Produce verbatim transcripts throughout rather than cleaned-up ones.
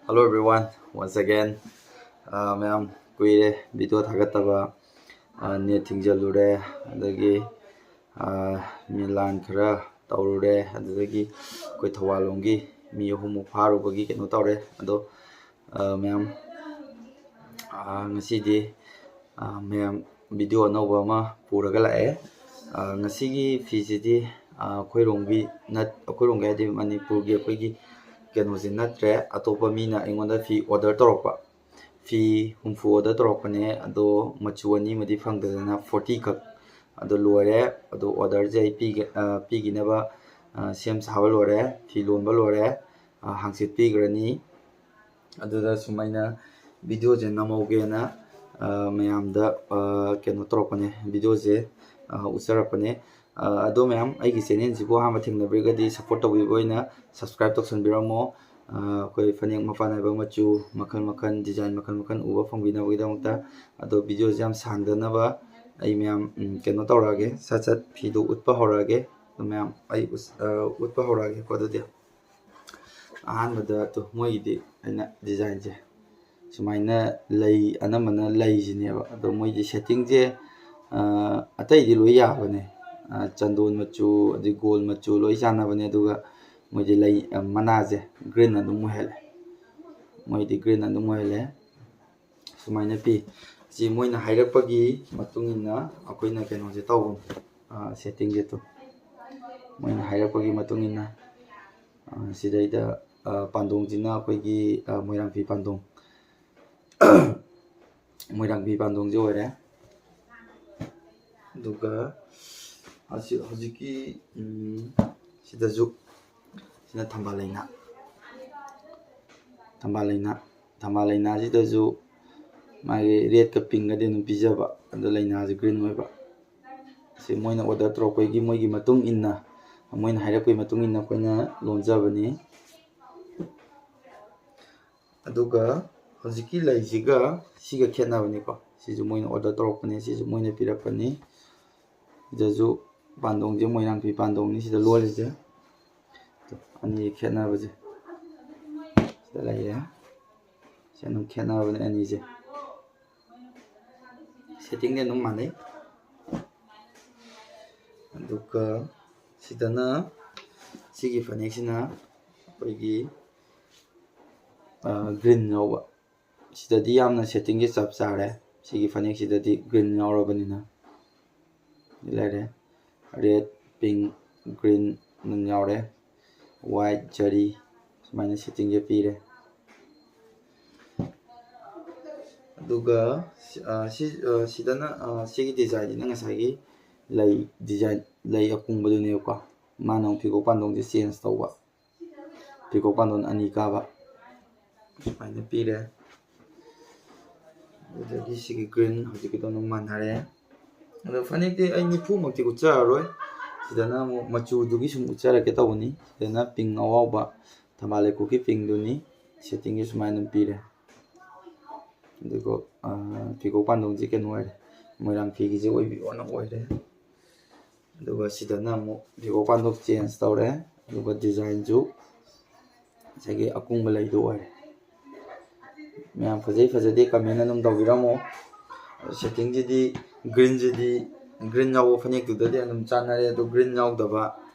Hello everyone, once again. ꯑꯥ, ꯃꯌꯥꯝ ꯀꯨꯏꯔꯦ video ꯊꯥꯒꯠꯇꯕ꯫ ꯑꯥ, net ꯊꯤꯡꯖꯤꯜꯂꯨꯔꯦ, ꯑꯗꯒꯤ ꯑꯥ, ꯃꯤ ꯂꯥꯟ ꯈꯔ ꯇꯧꯔꯨꯔꯦ, ꯑꯗꯨꯗꯒꯤ ꯑꯩꯈꯣꯏ ꯊꯧꯕꯥꯜ ꯂꯣꯝꯒꯤ ꯃꯤ ꯑꯍꯨꯝꯃꯨꯛ ꯐꯥꯔꯨꯕꯒꯤ ꯀꯩꯅꯣ ꯇꯧꯔꯦ꯫ ꯑꯗꯣ ꯑꯥ, ꯃꯌꯥꯝ ꯑꯥ, ꯉꯁꯤꯗꯤ ꯑꯥ, ꯃꯌꯥꯝ ꯚꯤꯗꯤꯑꯣ ꯑꯅꯧꯕ ꯑꯃ ꯄꯨꯔꯒ ꯂꯥꯛꯑꯦ꯫ ꯑꯥ, ꯉꯁꯤꯒꯤ ꯐꯤꯁꯤꯗꯤ ꯑꯥ, ꯑꯩꯈꯣꯏꯔꯣꯝꯒꯤ ꯅꯠ ꯑꯩꯈꯣꯏꯔꯣꯝꯒꯤ ꯍꯥꯏꯗꯤ ꯃꯅꯤꯄꯨꯔꯒꯤ ꯑꯩꯈꯣꯏꯒꯤ ꯀꯩꯅꯣꯁꯦ ꯅꯠꯇ꯭ꯔꯦ꯫ ꯑꯇꯣꯞꯄ ꯃꯤꯅ ꯑꯩꯉꯣꯟꯗ ꯐꯤ ꯑꯣꯔꯗꯔ ꯇꯧꯔꯛꯄ, ꯐꯤ ꯍꯨꯝꯐꯨ ꯑꯣꯔꯗꯔ ꯇꯧꯔꯛꯄꯅꯦ꯫ ꯑꯗꯣ ꯃꯆꯨ ꯑꯅꯤꯃꯗꯤ ꯐꯪꯗꯗꯅ ꯐꯣꯔꯇꯤ ꯈꯛ ꯑꯗꯣ ꯂꯣꯏꯔꯦ꯫ ꯑꯗꯣ ꯑꯣꯔꯗꯔꯁꯦ ꯑꯩ ꯄꯤꯒꯦ ꯑꯥ, ꯄꯤꯈꯤꯅꯕ ꯑꯥ, ꯁꯦꯝ ꯁꯥꯕ ꯂꯣꯏꯔꯦ, ꯐꯤ ꯂꯣꯟꯕ ꯂꯣꯏꯔꯦ꯫ ꯑꯥ, ꯍꯥꯡꯆꯤꯠ ꯄꯤꯈ꯭ꯔꯅꯤ꯫ ꯑꯗꯨꯗ ꯁꯨꯃꯥꯏꯅ ꯚꯤꯗꯤꯑꯣꯁꯦ ꯅꯝꯍꯧꯒꯦꯅ ꯑꯥ, ꯃꯌꯥꯝꯗ ꯑꯥ, ꯀꯩꯅꯣ ꯇꯧꯔꯛꯄꯅꯦ, ꯚꯤꯗꯤꯑꯣꯁꯦ ꯑꯥ, ꯎꯠꯆꯔꯛꯄꯅꯦ꯫ ꯑꯥ, ꯑꯗꯣ ꯃꯌꯥꯝ ꯑꯩꯒꯤ ꯆꯦꯅꯦꯜꯁꯤꯕꯨ ꯑꯍꯥꯟꯕ ꯊꯦꯡꯅꯕꯤꯔꯒꯗꯤ ꯁꯞꯄꯣꯔꯠ ꯇꯧꯕꯤꯕ ꯑꯣꯏꯅ ꯁꯕꯁꯀ꯭ꯔꯥꯏꯕ ꯇꯧꯁꯟꯕꯤꯔꯝꯃꯣ꯫ ꯑꯥ, ꯑꯩꯈꯣꯏ ꯐꯅꯦꯛ ꯃꯄꯥꯟ ꯅꯥꯏꯕ ꯃꯆꯨ ꯃꯈꯜ ꯃꯈꯜ, ꯗꯤꯖꯥꯏꯟ ꯃꯈꯜ ꯃꯈꯜ ꯎꯕ ꯐꯪꯕꯤꯅꯕꯒꯤꯗꯃꯛꯇ꯫ ꯑꯗꯣ ꯚꯤꯗꯤꯑꯣꯁꯦ ꯌꯥꯝ ꯁꯥꯡꯗꯅꯕ ꯑꯩ ꯃꯌꯥꯝ ꯎꯝ, ꯀꯩꯅꯣ ꯇꯧꯔꯛꯑꯒꯦ, ꯁꯠ ꯁꯠ ꯐꯤꯗꯣ ꯎꯠꯄ ꯍꯧꯔꯛꯑꯒꯦ꯫ ꯑꯗꯣ ꯃꯌꯥꯝ ꯑꯩ ꯎꯠ- ꯑꯥ, ꯎꯠꯄ ꯍꯧꯔꯛꯑꯒꯦꯀꯣ꯫ ꯑꯗꯨꯗꯤ ꯑꯍꯥꯟꯕꯗ ꯇꯨ ꯃꯣꯏꯒꯤꯗꯤ ꯑꯩꯅ ꯗꯤꯖꯥꯏꯟꯁꯦ ꯁꯨꯃꯥꯏꯅ ꯂꯩ, ꯑꯅꯝꯕꯅ ꯂꯩꯁꯤꯅꯦꯕ꯫ ꯑꯗꯣ ꯃꯣꯏꯗꯤ ꯁꯦꯠꯇꯤꯡꯁꯦ ꯑꯇꯩꯗꯤ ꯂꯣꯏ ꯌꯥꯕꯅꯦ꯫ ꯆꯟꯗꯣꯟ ꯃꯆꯨ, ꯑꯗꯩ ꯒꯣꯜ ꯃꯆꯨ ꯂꯣꯏ ꯆꯥꯟꯅꯕꯅꯦ꯫ ꯑꯗꯨꯒ ꯃꯣꯏꯗꯤ ꯂꯩ, ꯃꯅꯥꯁꯦ ꯒ꯭ꯔꯤꯟ ꯑꯗꯨꯝ ꯑꯣꯏꯍꯜꯂꯦ꯫ ꯃꯣꯏꯗꯤ ꯒ꯭ꯔꯤꯟ ꯑꯗꯨꯝ ꯑꯣꯏꯍꯜꯂꯦ꯫ ꯁꯨꯃꯥꯏꯅ ꯄꯤ꯫ ꯁꯤ ꯃꯣꯏꯅ ꯍꯥꯏꯔꯛꯄꯒꯤ ꯃꯇꯨꯡ ꯏꯟꯅ ꯑꯩꯈꯣꯏꯅ ꯀꯩꯅꯣꯁꯦ ꯇꯧꯕꯅꯦ, ꯁꯦꯠꯇꯤꯡꯁꯦ ꯇꯨ ꯃꯣꯏꯅ ꯍꯥꯏꯔꯛꯄꯒꯤ ꯃꯇꯨꯡ ꯏꯟꯅ꯫ ꯁꯤꯗꯩꯗ ꯄꯥꯟꯗꯣꯡꯁꯤꯅ ꯑꯩꯈꯣꯏꯒꯤ ꯃꯣꯏꯔꯥꯡ ꯐꯤ ꯄꯥꯟꯗꯣꯡ, ꯃꯣꯏꯔꯥꯡ ꯐꯤ ꯄꯥꯟꯗꯣꯡꯁꯦ ꯑꯣꯏꯔꯦ꯫ ꯑꯗꯨꯒ ꯑꯁꯤ ꯍꯧꯖꯤꯛꯀꯤ ꯁꯤꯗꯁꯨ, ꯁꯤꯅ ꯊꯝꯕꯥꯜ ꯂꯩꯅꯥ, ꯊꯝꯕꯥꯜ ꯂꯩꯅꯥ ꯊꯝꯕꯥꯜ ꯂꯩꯅꯥꯁꯤꯗꯁꯨ ꯃꯥꯒꯤ ꯔꯦꯗꯀ ꯄꯤꯡꯒꯗꯤ ꯑꯗꯨꯝ ꯄꯤꯖꯕ, ꯑꯗꯣ ꯂꯩꯅꯥꯁꯦ ꯒ꯭ꯔꯤꯟ ꯑꯣꯏꯕ꯫ ꯁꯤ ꯃꯣꯏꯅ ꯑꯣꯔꯗꯔ ꯇꯧꯔꯛꯄꯒꯤ ꯃꯣꯏꯒꯤ ꯃꯇꯨꯡ ꯏꯟꯅ, ꯃꯣꯏꯅ ꯍꯥꯏꯔꯛꯄꯒꯤ ꯃꯇꯨꯡ ꯏꯟꯅ ꯑꯩꯈꯣꯏꯅ ꯂꯣꯟꯖꯕꯅꯤ꯫ ꯑꯗꯨꯒ ꯍꯧꯖꯤꯛꯀꯤ ꯂꯩꯁꯤꯒ ꯁꯤꯒ ꯈꯦꯠꯅꯕꯅꯤꯀꯣ꯫ ꯁꯤꯁꯨ ꯃꯣꯏꯅ ꯑꯣꯔꯗꯔ ꯇꯧꯔꯛꯄꯅꯤ, ꯁꯤꯁꯨ ꯃꯣꯏꯅ ꯄꯤꯔꯛꯄꯅꯤ꯫ ꯁꯤꯗꯁꯨ ꯄꯥꯟꯗꯣꯡꯁꯦ ꯃꯣꯏꯔꯥꯡ ꯐꯤ ꯄꯥꯟꯗꯣꯡꯅꯤ ꯁꯤꯗ ꯂꯣꯜꯂꯤꯁꯦ꯫ ꯑꯅꯤ ꯈꯦꯠꯅꯕꯁꯦ ꯁꯤꯗ ꯂꯩꯔꯦ꯫ ꯁꯤ ꯑꯗꯨꯝ ꯈꯦꯠꯅꯕꯅꯦ ꯑꯅꯤꯁꯦ꯫ ꯁꯦꯠꯇꯤꯡꯗꯤ ꯑꯗꯨꯝ ꯃꯥꯟꯅꯩ꯫ ꯑꯗꯨꯒ ꯁꯤꯗꯅ ꯁꯤꯒꯤ ꯐꯅꯦꯛꯁꯤꯅ ꯑꯩꯈꯣꯏꯒꯤ ꯒ꯭ꯔꯤꯟ ꯌꯥꯎꯕ꯫ ꯁꯤꯗꯗꯤ ꯌꯥꯝꯅ ꯁꯦꯠꯇꯤꯡꯁꯦ ꯆꯞ ꯆꯥꯔꯦ꯫ ꯁꯤꯒꯤ ꯐꯅꯦꯛꯁꯤꯗꯗꯤ ꯒ꯭ꯔꯤꯟ ꯌꯥꯎꯔꯕꯅꯤꯅ꯫ ꯂꯩꯔꯦ꯫ ꯔꯦꯠ, ꯄꯤꯡ, ꯒ꯭ꯔꯤꯟ ꯑꯗꯨꯝ ꯌꯥꯎꯔꯦ꯫ ꯋꯥꯏꯠ, ꯖꯔꯤ, ꯁꯨꯃꯥꯏꯅ ꯁꯦꯠꯇꯤꯡꯁꯦ ꯄꯤꯔꯦ꯫ ꯑꯗꯨꯒ ꯁꯤ, ꯑ, ꯁꯤ, ꯑ, ꯁꯤꯗꯅ, ꯑ, ꯁꯤꯒꯤ ꯗꯤꯖꯥꯏꯟꯁꯤꯅ ꯉꯁꯥꯏꯒꯤ ꯂꯩ ꯗꯤꯖꯥꯏꯟ, ꯂꯩ ꯑꯀꯨꯡꯕꯗꯨꯅꯦꯕꯀꯣ꯫ ꯃꯥꯅ ꯑꯃꯨꯛ ꯐꯤꯒꯣꯛ ꯄꯥꯟꯗꯣꯡꯁꯦ ꯆꯦꯟꯖ ꯇꯧꯕ꯫ ꯐꯤꯒꯣꯛ ꯄꯥꯟꯗꯣꯟ ꯑꯅꯤ ꯀꯥꯕ ꯁꯨꯃꯥꯏꯅ ꯄꯤꯔꯦ꯫ ꯑꯗꯨꯗꯒꯤ ꯁꯤꯒꯤ ꯒ꯭ꯔꯤꯟ ꯍꯧꯖꯤꯛꯀꯤꯗꯣ ꯑꯗꯨꯝ ꯃꯥꯟꯅꯔꯦ꯫ ꯑꯗꯣ ꯐꯅꯦꯛꯇꯤ ꯑꯩ ꯅꯤꯐꯨꯃꯛꯇꯤ ꯎꯠꯆꯔꯔꯣꯏ꯫ ꯁꯤꯗꯅ ꯑꯃꯨꯛ ꯃꯆꯨꯗꯨꯒꯤ ꯁꯨꯝ ꯎꯠꯆꯔꯛꯀꯦ ꯇꯧꯕꯅꯤ꯫ ꯁꯤꯗꯅ ꯄꯤꯡ ꯑꯋꯥꯎꯕ, ꯊꯝꯕꯥꯜ ꯂꯩꯈꯣꯛꯀꯤ ꯄꯤꯡꯗꯨꯅꯤ꯫ ꯁꯦꯠꯇꯤꯡꯁꯦ ꯁꯨꯃꯥꯏꯅ ꯑꯗꯨꯝ ꯄꯤꯔꯦ꯫ ꯑꯗꯨꯒ, ꯑ, ꯐꯤꯒꯣꯛ ꯄꯥꯟꯗꯣꯡꯁꯦ ꯀꯩꯅꯣ ꯑꯣꯏꯔꯦ, ꯃꯣꯏꯔꯥꯡ ꯐꯤꯒꯤꯁꯦ ꯑꯣꯏꯕꯤꯌꯣꯅ ꯑꯣꯏꯔꯦ꯫ ꯑꯗꯨꯒ ꯁꯤꯗꯅ ꯑꯃꯨꯛ ꯐꯤꯒꯣꯛ ꯄꯥꯟꯗꯣꯡ ꯆꯦꯟꯖ ꯇꯧꯔꯦ꯫ ꯑꯗꯨꯒ ꯗꯤꯖꯥꯏꯟꯁꯨ ꯉꯁꯥꯏꯒꯤ ꯑꯀꯨꯡꯕ ꯂꯩꯗꯨ ꯑꯣꯏꯔꯦ꯫ ꯃꯌꯥꯝ ꯐꯖꯩ ꯐꯖꯗꯦ ꯀꯃꯦꯟ ꯑꯗꯨꯝ ꯇꯧꯕꯤꯔꯝꯃꯣ꯫ ꯁꯦꯠꯇꯤꯡꯁꯤꯗꯤ ꯒ꯭ꯔꯤꯟꯁꯤꯗꯤ, ꯒ꯭ꯔꯤꯟ ꯌꯥꯎꯕ ꯐꯅꯦꯛꯇꯨꯗꯗꯤ ꯑꯗꯨꯝ ꯆꯥꯟꯅꯔꯦ, ꯑꯗꯣ ꯒ꯭ꯔꯤꯟ ꯌꯥꯎꯗꯕ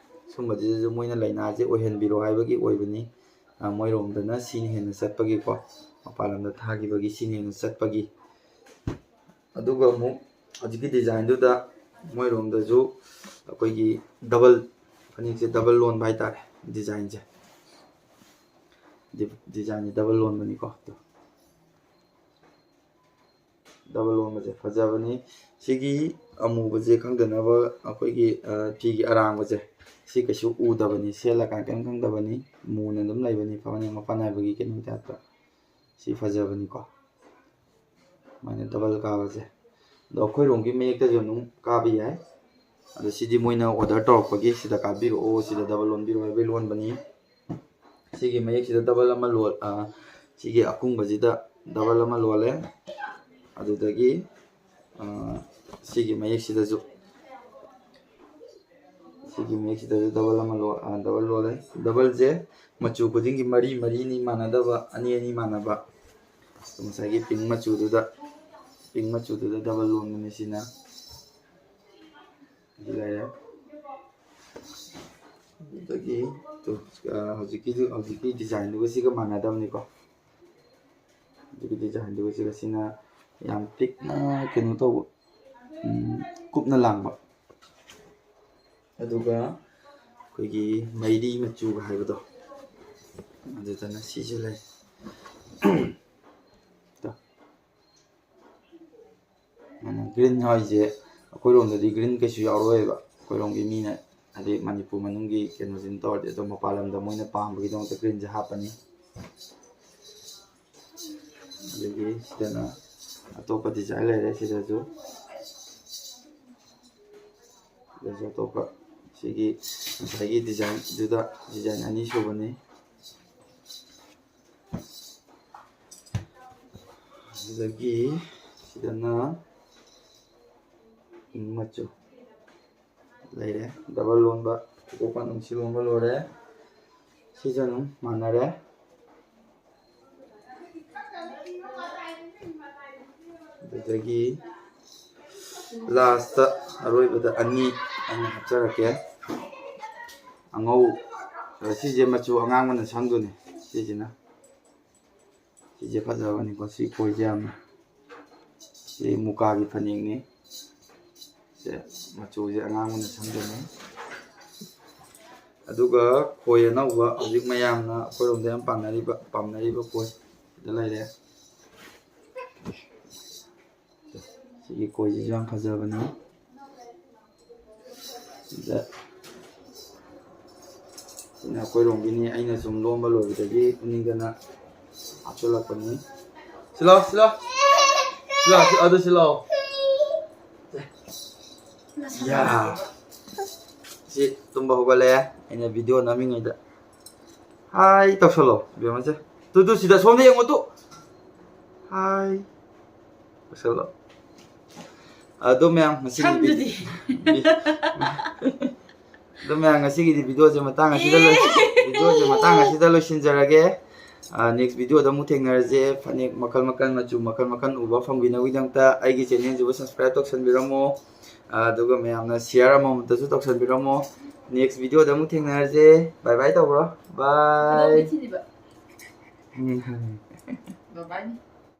ꯁꯨꯝꯕꯁꯤꯗꯁꯨ ꯃꯣꯏꯅ ꯂꯥꯏꯅꯥꯁꯦ ꯑꯣꯏꯍꯟꯕꯤꯔꯣ ꯍꯥꯏꯕꯒꯤ ꯑꯣꯏꯕꯅꯤ꯫ ꯑ, ꯃꯣꯏꯔꯣꯝꯗꯅ ꯁꯤꯅ ꯍꯦꯟꯅ ꯆꯠꯄꯒꯤꯀꯣ, ꯃꯄꯥꯟ ꯂꯝꯗ ꯊꯥꯈꯤꯕꯒꯤ ꯁꯤꯅ ꯍꯦꯟꯅ ꯆꯠꯄꯒꯤ꯫ ꯑꯗꯨꯒ ꯑꯃꯨꯛ ꯍꯧꯖꯤꯛꯀꯤ ꯗꯤꯖꯥꯏꯟꯗꯨꯗ ꯃꯣꯏꯔꯣꯝꯗꯁꯨ ꯑꯩꯈꯣꯏꯒꯤ ꯗꯕꯜ, ꯐꯅꯦꯛꯁꯦ ꯗꯕꯜ ꯂꯣꯟꯕ ꯍꯥꯏꯇꯥꯔꯦ, ꯗꯤꯖꯥꯏꯟꯁꯦ꯫ ꯗꯤ-, ꯗꯤꯖꯥꯏꯟꯁꯦ ꯗꯕꯜ ꯂꯣꯟꯕꯅꯤꯀꯣ꯫ ꯗꯕꯜ ꯂꯣꯟꯕꯁꯦ ꯐꯖꯕꯅꯤ꯫ ꯁꯤꯒꯤ ꯑꯃꯨꯕꯁꯦ ꯈꯪꯗꯅꯕ ꯑꯩꯈꯣꯏꯒꯤ, ꯑ, ꯐꯤꯒꯤ ꯑꯔꯥꯡꯕꯁꯦ ꯁꯤ ꯀꯩꯁꯨ ꯎꯗꯕꯅꯤ, ꯁꯦꯠꯂꯀꯥꯟ ꯀꯔꯤꯝ ꯈꯪꯗꯕꯅꯤ, ꯃꯨꯅ ꯑꯗꯨꯝ ꯂꯩꯕꯅꯤ, ꯐꯅꯦꯛ ꯃꯄꯥꯟ ꯅꯥꯏꯕꯒꯤ ꯀꯩꯅꯣ ꯇꯥꯏꯞꯇ꯫ ꯁꯤ ꯐꯖꯕꯅꯤꯀꯣ, ꯁꯨꯃꯥꯏꯅ ꯗꯕꯜ ꯀꯥꯕꯁꯦ꯫ ꯑꯗꯣ ꯑꯩꯈꯣꯏꯔꯣꯝꯒꯤ ꯃꯌꯦꯛꯇꯁꯨ ꯑꯗꯨꯝ ꯀꯥꯕ ꯌꯥꯏ꯫ ꯑꯗꯣ ꯁꯤꯗꯤ ꯃꯣꯏꯅ ꯑꯣꯔꯗꯔ ꯇꯧꯔꯛꯄꯒꯤ, "ꯁꯤꯗ ꯀꯥꯕꯤꯔꯛꯑꯣ, ꯁꯤꯗ ꯗꯕꯜ ꯂꯣꯟꯕꯤꯔꯣ" ꯍꯥꯏꯕꯒꯤ ꯂꯣꯟꯕꯅꯤ꯫ ꯁꯤꯒꯤ ꯃꯌꯦꯛꯁꯤꯗ ꯗꯕꯜ ꯑꯃ ꯂꯣꯜ-, ꯑ, ꯁꯤꯒꯤ ꯑꯀꯨꯡꯕꯁꯤꯗ ꯗꯕꯜ ꯑꯃ ꯂꯣꯜꯂꯦ꯫ ꯑꯗꯨꯗꯒꯤ, ꯑ, ꯁꯤꯒꯤ ꯃꯌꯦꯛꯁꯤꯗꯁꯨ, ꯁꯤꯒꯤ ꯃꯌꯦꯛꯁꯤꯗꯁꯨ ꯗꯕꯜ ꯑꯃ ꯂꯣ-, ꯑ, ꯗꯕꯜ ꯂꯣꯜꯂꯦ꯫ ꯗꯕꯜꯁꯦ ꯃꯆꯨ ꯈꯨꯗꯤꯡꯒꯤ ꯃꯔꯤ ꯃꯔꯤꯅꯤ ꯃꯥꯟꯅꯗꯕ, ꯑꯅꯤ ꯑꯅꯤ ꯃꯥꯟꯅꯕ꯫ ꯉꯁꯥꯏꯒꯤ ꯄꯤꯡ ꯃꯆꯨꯗꯨꯗ, ꯄꯤꯡ ꯃꯆꯨꯗꯨꯗ ꯗꯕꯜ ꯂꯣꯟꯕꯅꯤ ꯁꯤꯅ꯫ ꯁꯤ ꯂꯩꯔꯦ꯫ ꯑꯗꯒꯤ ꯇꯨ, ꯑ, ꯍꯧꯖꯤꯛꯀꯤꯗꯨ, ꯍꯧꯖꯤꯛꯀꯤ ꯗꯤꯖꯥꯏꯟꯗꯨꯒ ꯁꯤꯒ ꯃꯥꯟꯅꯗꯕꯅꯤꯀꯣ꯫ ꯍꯧꯖꯤꯛꯀꯤ ꯗꯤꯖꯥꯏꯟꯗꯨꯒ ꯁꯤꯒ, ꯁꯤꯅ ꯌꯥꯝ ꯄꯤꯛꯅ ꯀꯩꯅꯣ ꯇꯧꯕ, ꯎꯝ, ꯀꯨꯞꯅ ꯂꯥꯡꯕ꯫ ꯑꯗꯨꯒ ꯑꯩꯈꯣꯏꯒꯤ ꯃꯩꯔꯤ ꯃꯆꯨꯒ ꯍꯥꯏꯕꯗꯣ, ꯑꯗꯨꯗꯅ ꯁꯤꯁꯨ ꯂꯩ꯫ ꯒ꯭ꯔꯤꯟ ꯍꯥꯏꯁꯦ ꯑꯩꯈꯣꯏꯔꯣꯝꯗꯗꯤ ꯒ꯭ꯔꯤꯟ ꯀꯩꯁꯨ ꯌꯥꯎꯔꯣꯏꯕ꯫ ꯑꯩꯈꯣꯏꯔꯣꯝꯒꯤ ꯃꯤꯅ, ꯍꯥꯏꯗꯤ ꯃꯅꯤꯄꯨꯔ ꯃꯅꯨꯡꯒꯤ ꯀꯩꯅꯣꯁꯤꯅ ꯇꯧꯔꯗꯤ, ꯑꯗꯣ ꯃꯄꯥꯟ ꯂꯝꯗ ꯃꯣꯏꯅ ꯄꯥꯝꯕꯒꯤꯗꯃꯛꯇ ꯒ꯭ꯔꯤꯟꯁꯦ ꯍꯥꯞꯄꯅꯤ꯫ ꯑꯗꯒꯤ ꯁꯤꯗꯅ ꯑꯇꯣꯞꯄ ꯗꯤꯖꯥꯏꯟ ꯂꯩꯔꯦ꯫ ꯁꯤꯗꯁꯨ, ꯁꯤꯗꯁꯨ ꯑꯇꯣꯞꯄ, ꯁꯤꯒꯤ ꯉꯁꯥꯏꯒꯤ ꯗꯤꯖꯥꯏꯟꯗꯨꯗ ꯗꯤꯖꯥꯏꯟ ꯑꯅꯤ ꯁꯨꯕꯅꯤ꯫ ꯑꯗꯨꯗꯒꯤ ꯁꯤꯗꯅ ꯄꯤꯡ ꯃꯆꯨ ꯂꯩꯔꯦ, ꯗꯕꯜ ꯂꯣꯟꯕ, ꯑꯇꯣꯞꯄ ꯅꯨꯡꯁꯤ ꯂꯣꯟꯕ ꯂꯣꯏꯔꯦ꯫ ꯁꯤꯁꯨ ꯑꯗꯨꯝ ꯃꯥꯟꯅꯔꯦ꯫ ꯑꯗꯨꯗꯒꯤ ꯂꯥꯁꯇ ꯑꯔꯣꯏꯕꯗ ꯑꯅꯤ ꯑꯩꯅ ꯍꯥꯞꯆꯔꯛꯀꯦ꯫ ꯑꯉꯧ-, ꯁꯤꯁꯦ ꯃꯆꯨ ꯑꯉꯥꯡꯕꯅ ꯁꯪꯗꯣꯏꯅꯤ꯫ ꯁꯤꯁꯤꯅ, ꯁꯤꯁꯦ ꯐꯖꯕꯅꯤꯀꯣ, ꯁꯤ ꯈꯣꯏꯁꯦ ꯌꯥꯝꯅ꯫ ꯁꯤ ꯃꯨꯀꯥꯒꯤ ꯐꯅꯦꯛꯅꯤ꯫ ꯁꯦ, ꯃꯆꯨꯁꯦ ꯑꯉꯥꯡꯕꯅ ꯁꯪꯖꯅꯤ꯫ ꯑꯗꯨꯒ ꯈꯣꯏ ꯑꯅꯧꯕ, ꯍꯧꯖꯤꯛ ꯃꯌꯥꯝꯅ ꯑꯩꯈꯣꯏꯔꯣꯝꯗ ꯌꯥꯝ ꯄꯥꯝꯅꯔꯤꯕ, ꯄꯥꯝꯅꯔꯤꯕ ꯈꯣꯏ ꯁꯤꯗ ꯂꯩꯔꯦ꯫ ꯁꯤꯒꯤ ꯈꯣꯏꯁꯤꯁꯨ ꯌꯥꯝ ꯐꯖꯕꯅꯤ꯫ ꯁꯤꯗ, ꯁꯤꯅ ꯑꯩꯈꯣꯏꯔꯣꯝꯒꯤꯅꯤ꯫ ꯑꯩꯅ ꯁꯨꯝ ꯂꯣꯟꯕ ꯂꯣꯏꯕꯗꯒꯤ ꯎꯅꯤꯡꯗꯅ ꯍꯥꯞꯆꯤꯜꯂꯛꯄꯅꯤ꯫ ꯁꯤ ꯂꯥꯎ, ꯁꯤ ꯂꯥꯎ꯫ ꯁꯤ ꯂꯥꯎ, ꯁꯤ, ꯑꯗꯨ ꯁꯤ ꯂꯥꯎ꯫ ꯌꯥ꯫ ꯁꯤ ꯇꯨꯝꯕ ꯍꯧꯒꯠꯂꯦ꯫ ꯑꯩꯅ ꯚꯤꯗꯤꯑꯣ ꯅꯝꯃꯤꯉꯩꯗ꯫ ꯍꯥꯏ ꯇꯧꯁꯜꯂꯣ, ꯏꯕꯦꯝꯃꯁꯦ꯫ ꯇꯨ, ꯇꯨ, ꯁꯤꯗ, ꯁꯣꯝꯗ ꯌꯦꯡꯉꯣ, ꯇꯨ꯫ ꯍꯥꯏ꯫ ꯂꯣꯏꯁꯜꯂꯣ꯫ ꯑꯗꯣ ꯃꯌꯥꯝ, ꯉꯁꯤꯒꯤꯗꯤ ꯁꯝꯗꯨꯗꯤ꯫ ꯚꯤ-, ꯑꯗꯣ ꯃꯌꯥꯝ, ꯉꯁꯤꯒꯤꯗꯤ ꯚꯤꯗꯤꯑꯣꯁꯦ ꯃꯇꯥꯡ ꯑꯁꯤꯗ ꯂꯣꯏ-, ꯑꯦ! ꯚꯤꯗꯤꯑꯣꯁꯦ ꯃꯇꯥꯡ ꯑꯁꯤꯗ ꯂꯣꯏꯁꯤꯟꯖꯔꯒꯦ꯫ ꯅꯦꯛꯁ ꯚꯤꯗꯤꯑꯣꯗ ꯑꯃꯨꯛ ꯊꯦꯡꯅꯔꯁꯦ꯫ ꯐꯅꯦꯛ ꯃꯈꯜ ꯃꯈꯜ, ꯃꯆꯨ ꯃꯈꯜ ꯃꯈꯜ ꯎꯕ ꯐꯪꯕꯤꯅꯕꯒꯤꯗꯃꯛꯇ ꯑꯩꯒꯤ ꯆꯦꯅꯦꯜꯁꯤꯕꯨ ꯁꯕꯁꯀ꯭ꯔꯥꯏꯕ ꯇꯧꯁꯟꯕꯤꯔꯝꯃꯣ꯫ ꯑꯗꯨꯒ ꯃꯌꯥꯝꯅ ꯁꯤꯌꯥꯔ ꯑꯃꯃꯝꯇꯁꯨ ꯇꯧꯁꯟꯕꯤꯔꯝꯃꯣ꯫ ꯅꯦꯛꯁ ꯚꯤꯗꯤꯑꯣꯗ ꯑꯃꯨꯛ ꯊꯦꯡꯅꯔꯁꯦ꯫ ꯕꯥꯏ ꯕꯥꯏ ꯇꯧꯕ꯭ꯔꯣ? ꯕꯥꯏ꯫ ꯎꯝ꯫ ꯕꯥꯏ ꯕꯥꯏ꯫